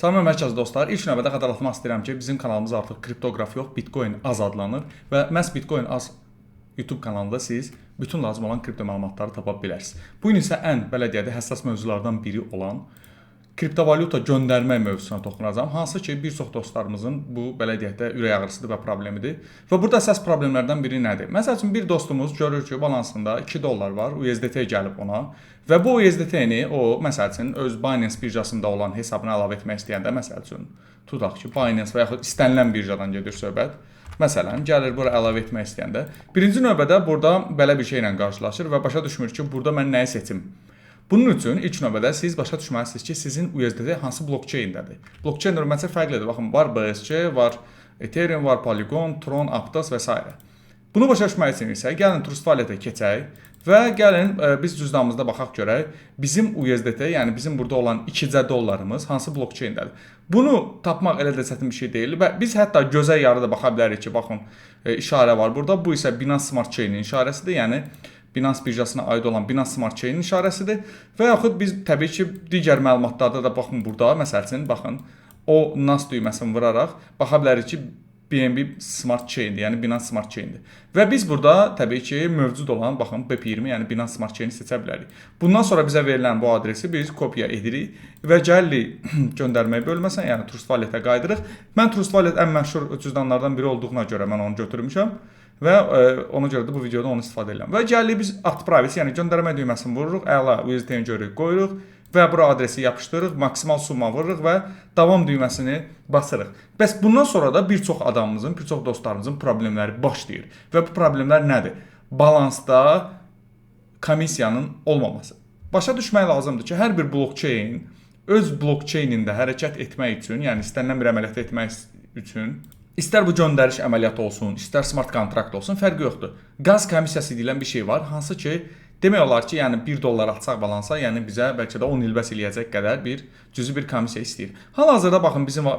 Salam mərkəz dostlar, ilk növbədə xatırlatmaq istəyirəm ki, bizim kanalımız artıq kriptoqraf yox, Bitcoin az adlanır və məhz Bitcoin az YouTube kanalında siz bütün lazım olan kripto məlumatları tapa bilərsiniz. Bu gün isə ən belə deyək də həssas mövzulardan biri olan kriptovalyuta göndərmək mövzusuna toxunacağam. Hansı ki, bir çox dostlarımızın bu belə deyək də ürək ağrısıdır və problemidir. Və burada əsas problemlərdən biri nədir? Məsəl üçün bir dostumuz görür ki, balansında 2 dollar var, USDT gəlib ona və bu USDT-ni o məsəl üçün öz Binance birjasında olan hesabına əlavə etmək istəyəndə, məsəl üçün tutaq ki, Binance və yaxud istənilən birjadan gedir söhbət. Məsələn, gəlir bura əlavə etmək istəyəndə, birinci növbədə burada belə bir şeylə qarşılaşır və başa düşmür ki, burada mən nəyi seçim? Bunun üçün ilk növbədə siz başa düşməlisiniz ki, sizin USDT hansı blockchain-dədir. Blockchain növbəsi fərqlidir. Baxın, var BSC, var Ethereum, var Polygon, Tron, Aptos və s. Bunu başa düşmək üçün isə gəlin Trust Wallet-ə keçək və gəlin biz cüzdanımızda baxaq görək bizim USDT, yəni bizim burada olan 2 dollarımız hansı blockchain-dədir. Bunu tapmaq elə də çətin bir şey deyil və biz hətta gözə yarı da baxa bilərik ki, baxın, işarə var burada. Bu isə Binance Smart Chain-in işarəsidir. Yəni Binance birjasına aid olan Binance Smart Chain-in işarəsidir. Və yaxud biz təbii ki, digər məlumatlarda da baxın burada, məsəl üçün, baxın, o NAS düyməsini vuraraq baxa bilərik ki, BNB Smart Chain-dir, yəni Binance Smart Chain-dir. Və biz burada təbii ki, mövcud olan, baxın, BEP20, yəni Binance Smart Chain-i seçə bilərik. Bundan sonra bizə verilən bu adresi biz kopya edirik və gəlirik göndərmək bölməsinə, yəni Trust Wallet-ə qayıdırıq. Mən Trust Wallet ən məşhur cüzdanlardan biri olduğuna görə mən onu götürmüşəm. Və ona görə də bu videoda onu istifadə edirəm. Və gəlirik biz отправить, yəni göndərmə düyməsini vururuq, əla USDT-ni görürük, qoyuruq və bura adresi yapışdırırıq, maksimal summa vururuq və davam düyməsini basırıq. Bəs bundan sonra da bir çox adamımızın, bir çox dostlarımızın problemləri başlayır. Və bu problemlər nədir? Balansda komissiyanın olmaması. Başa düşmək lazımdır ki, hər bir blockchain öz blockchainində hərəkət etmək üçün, yəni istənilən bir əməliyyat etmək üçün, İstər bu göndəriş əməliyyatı olsun, istər smart kontrakt olsun, fərqi yoxdur. Qaz komissiyası deyilən bir şey var, hansı ki, demək olar ki, yəni 1 dollar atsaq balansa, yəni bizə bəlkə də 10 il bəs eləyəcək qədər bir cüzi bir komissiya istəyir. Hal-hazırda baxın bizim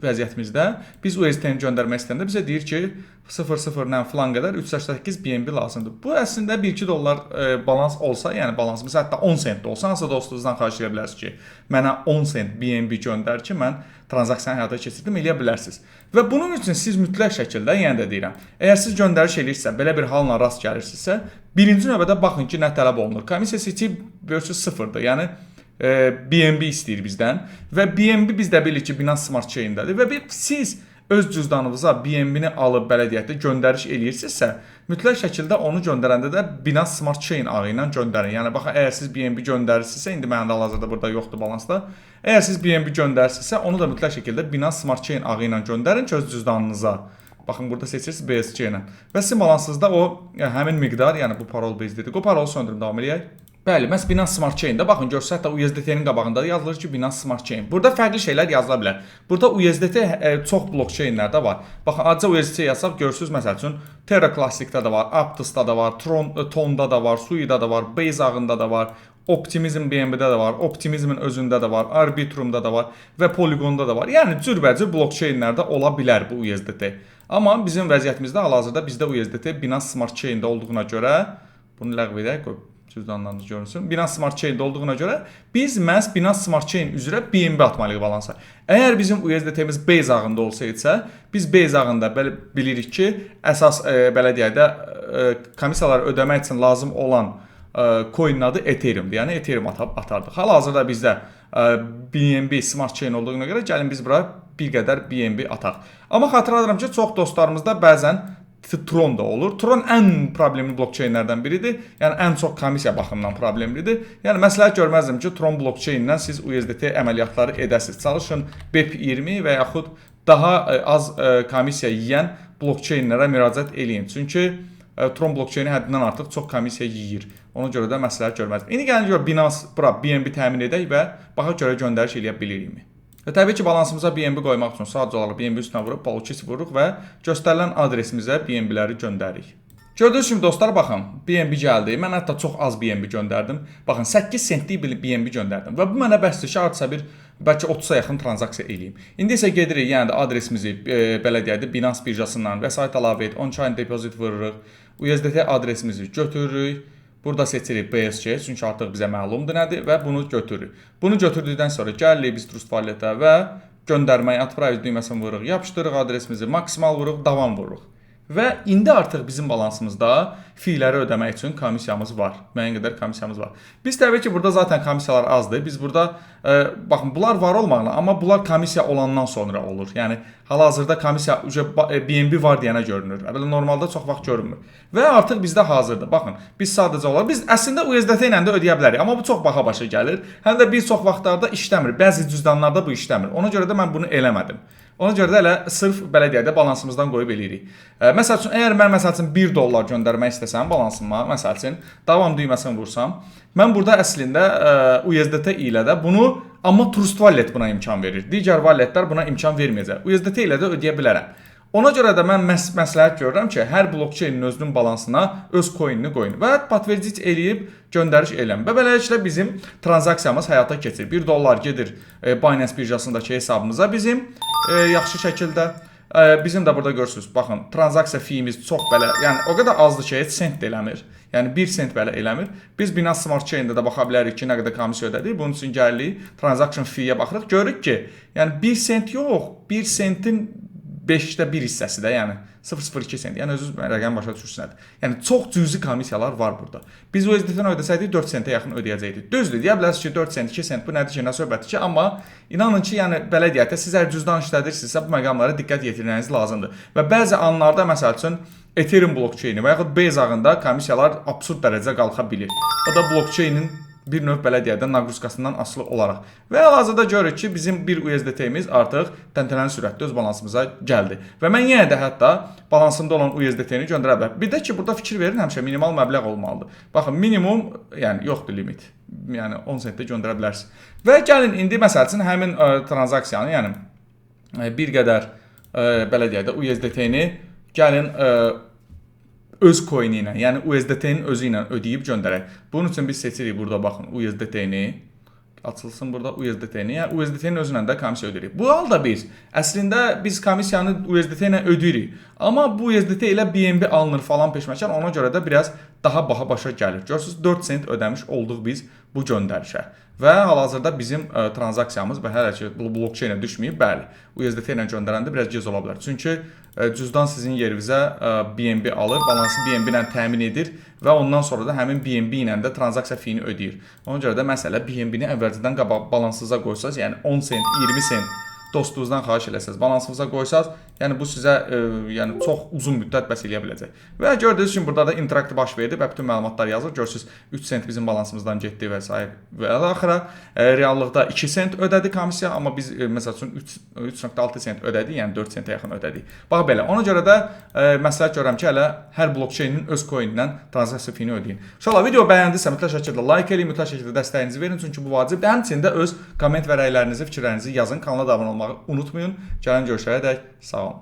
vəziyyətimizdə biz USDT-ni göndərmək istəyəndə bizə deyir ki, 0.0-dən filan qədər 388 BNB lazımdır. Bu əslində 1-2 dollar balans olsa, yəni balansımız hətta 10 sent də olsa, hansısa dostunuzdan xahiş edə bilərsiniz ki, mənə 10 sent BNB göndər ki, mən transaksiyanı həyata keçirdim, eləyə bilərsiniz. Və bunun üçün siz mütləq şəkildə, yenə də deyirəm, əgər siz göndəriş eləyirsinizsə, belə bir halla rast gəlirsinizsə, birinci növbədə baxın ki, nə tələb olunur. Komissiya seçi görürsüz sıfırdır. Yəni BNB istəyir bizdən və BNB biz də bilirik ki, Binance Smart Chain-dədir və siz öz cüzdanınıza BNB-ni alıb belə deyək də göndəriş eləyirsinizsə, mütləq şəkildə onu göndərəndə də Binance Smart Chain ağı ilə göndərin. Yəni baxın, əgər siz BNB göndərirsinizsə, indi mənim də hal-hazırda burada yoxdur balansda. Əgər siz BNB göndərirsinizsə, onu da mütləq şəkildə Binance Smart Chain ağı ilə göndərin ki, öz cüzdanınıza. Baxın, burada seçirsiniz BSC ilə. Və sizin balansınızda o həmin miqdar, yəni bu parol biz dedik. O parolu söndürüm, davam eləyək. Bəli, məhz Binance Smart Chain-də baxın görsə hətta USDT-nin qabağında yazılır ki, Binance Smart Chain. Burada fərqli şeylər yazıla bilər. Burada USDT çox blockchain-lərdə var. Baxın, adicə USDT yazsaq görürsüz, məsəl üçün Terra Classic-də də var, Aptos-da da var, Tron, Tonda da var, Sui-da da var, Base ağında da var, Optimism BNB-də də var, Optimism-in özündə də var, Arbitrumda da var və Polygonda da var. Yəni cürbəcür blockchain-lərdə ola bilər bu USDT. Amma bizim vəziyyətimizdə hal-hazırda bizdə USDT Binance Smart Chain-də olduğuna görə bunu ləğv edək, qoy cüzdanlarınız görünsün. Binance Smart Chain-də olduğuna görə biz məhz Binance Smart Chain üzrə BNB atmalıyıq balansa. Əgər bizim USDT-miz Base ağında olsaydısa, biz Base ağında belə bilirik ki, əsas belə deyək də komissiyaları ödəmək üçün lazım olan coin-in adı Ethereum-dur. Yəni Ethereum atardıq. Hal-hazırda bizdə BNB Smart Chain olduğuna görə gəlin biz bura bir qədər BNB ataq. Amma xatırladıram ki, çox dostlarımızda bəzən Tron da olur. Tron ən problemli blockchain-lərdən biridir. Yəni ən çox komissiya baxımından problemlidir. Yəni məsləhət görməzdim ki, Tron blockchain-dən siz USDT əməliyyatları edəsiniz. Çalışın BEP20 və yaxud daha az komissiya yeyən blockchain-lərə müraciət eləyin. Çünki Tron blockchain-i həddindən artıq çox komissiya yeyir. Ona görə də məsləhət görməzdim. İndi gəlin gör Binance bura BNB təmin edək və baxaq görə göndəriş eləyə bilirikmi? Və təbii ki, balansımıza BNB qoymaq üçün sadəcə olaraq BNB üstünə vurub получить vururuq və göstərilən adresimizə BNB-ləri göndəririk. Gördüyünüz kimi dostlar, baxın, BNB gəldi. Mən hətta çox az BNB göndərdim. Baxın, 8 sentlik bir BNB göndərdim və bu mənə bəsdir ki, hardasa bir bəlkə 30-a yaxın transaksiya eləyim. İndi isə gedirik, yəni də adresimizi belə deyək də Binance birjasından vəsait əlavə et, on-chain deposit vururuq. USDT adresimizi götürürük. Burada seçirik BSC, çünki artıq bizə məlumdur nədir və bunu götürürük. Bunu götürdükdən sonra gəlirik biz Trust Wallet-ə və göndərməyi atpravit düyməsini vururuq, yapışdırırıq adresimizi, maksimal vururuq, davam vururuq. Və indi artıq bizim balansımızda fee-ləri ödəmək üçün komissiyamız var. Müəyyən qədər komissiyamız var. Biz təbii ki, burada zaten komissiyalar azdır. Biz burada baxın, bunlar var olmaqla, amma bunlar komissiya olandan sonra olur. Yəni hal-hazırda komissiya BNB var deyənə görünür. Belə normalda çox vaxt görünmür. Və artıq bizdə hazırdır. Baxın, biz sadəcə olaraq biz əslində USDT ilə də ödəyə bilərik, amma bu çox baha başa gəlir. Həm də bir çox vaxtlarda işləmir. Bəzi cüzdanlarda bu işləmir. Ona görə də mən bunu eləmədim. Ona görə də elə sırf belə deyək də balansımızdan qoyub eləyirik. Məsəl üçün, əgər mən məsəl üçün 1 dollar göndərmək istəsəm balansıma, məsəl üçün davam düyməsini vursam, mən burada əslində USDT ilə də bunu, amma Trust Wallet buna imkan verir. Digər walletlər buna imkan verməyəcək. USDT ilə də ödəyə bilərəm. Ona görə də mən məsləhət görürəm ki, hər blockchain-in özünün balansına öz coin-ini qoyun və подтвердить eləyib göndəriş eləm. Və beləliklə bizim transaksiyamız həyata keçir. 1 dollar gedir Binance birjasındakı hesabımıza bizim yaxşı şəkildə. Bizim də burada görürsünüz, baxın, transaksiya fee-miz çox belə, yəni o qədər azdır ki, heç sent də eləmir. Yəni 1 sent belə eləmir. Biz Binance Smart Chain-də də baxa bilərik ki, nə qədər komissiya ödədik. Bunun üçün gəlirik, transaction fee-yə baxırıq. Görürük ki, yəni 1 sent yox, 1 sentin 5-də 1 hissəsi də, yəni 0.02 sent. Yəni özünüz rəqəm başa düşürsünüz. Yəni çox cüzi komissiyalar var burada. Biz USDT-dən ödəsəydik 4 sentə yaxın ödəyəcəkdik. Düzdür, deyə bilərsiniz ki, 4 sent, 2 sent bu nədir ki, nə söhbətdir ki, amma inanın ki, yəni belə deyək də, siz əgər cüzdan işlədirsinizsə bu məqamlara diqqət yetirməyiniz lazımdır. Və bəzi anlarda məsəl üçün Ethereum blockchain-i və yaxud Base ağında komissiyalar absurd dərəcədə qalxa bilir. O da blockchain-in bir növ belə deyək də naqruzkasından asılı olaraq. Və hal-hazırda görürük ki, bizim bir USDT-miz artıq təntənəli sürətdə öz balansımıza gəldi. Və mən yenə də hətta balansımda olan USDT-ni göndərə bilərəm. Bir də ki, burada fikir verin, həmişə minimal məbləğ olmalıdır. Baxın, minimum, yəni yoxdur limit. Yəni 10 sentdə göndərə bilərsiniz. Və gəlin indi məsəl üçün həmin transaksiyanı, yəni bir qədər belə deyək də USDT-ni gəlin öz coin-i ilə, yəni USDT-nin özü ilə ödəyib göndərək. Bunun üçün biz seçirik burada, baxın, USDT-ni. Açılsın burada USDT-ni. Yəni USDT-nin özü ilə də komissiya ödəyirik. Bu halda biz əslində biz komissiyanı USDT ilə ödəyirik. Amma bu USDT ilə BNB alınır falan peşməkan, ona görə də biraz daha baha başa gəlir. Görürsüz, 4 sent ödəmiş olduq biz bu göndərişə. Və hal-hazırda bizim transaksiyamız və hələ ki blockchain-ə düşməyib, bəli, USDT ilə göndərəndə biraz gec ola bilər. Çünki cüzdan sizin yerinizə BNB alır, balansı BNB ilə təmin edir və ondan sonra da həmin BNB ilə də transaksiya fee-ni ödəyir. Ona görə də məsələ BNB-ni əvvəlcədən qabaq balansınıza qoysaz, yəni 10 sent, 20 sent dostunuzdan xahiş eləsəz, balansınıza qoysaz, yəni bu sizə yəni çox uzun müddət bəs eləyə biləcək. Və gördüyünüz kimi burada da interaktiv baş verdi və bütün məlumatlar yazır. Görürsüz, 3 sent bizim balansımızdan getdi və s. və axıra. Reallıqda 2 sent ödədi komissiya, amma biz məsəl üçün 3.6 sent ödədik, yəni 4 sentə yaxın ödədik. Bax belə. Ona görə də məsləhət görürəm ki, hələ hər blockchain-in öz coin-indən transaksiya fee-ni ödəyin. İnşallah video bəyəndinizsə mütləq şəkildə like eləyin, mütləq şəkildə dəstəyinizi verin, çünki bu vacibdir. Həmçinin də öz komment və rəylərinizi, fikirlərinizi yazın. Kanala da abunə olmağı unutmayın. Gəlin görüşənədək sağ olun.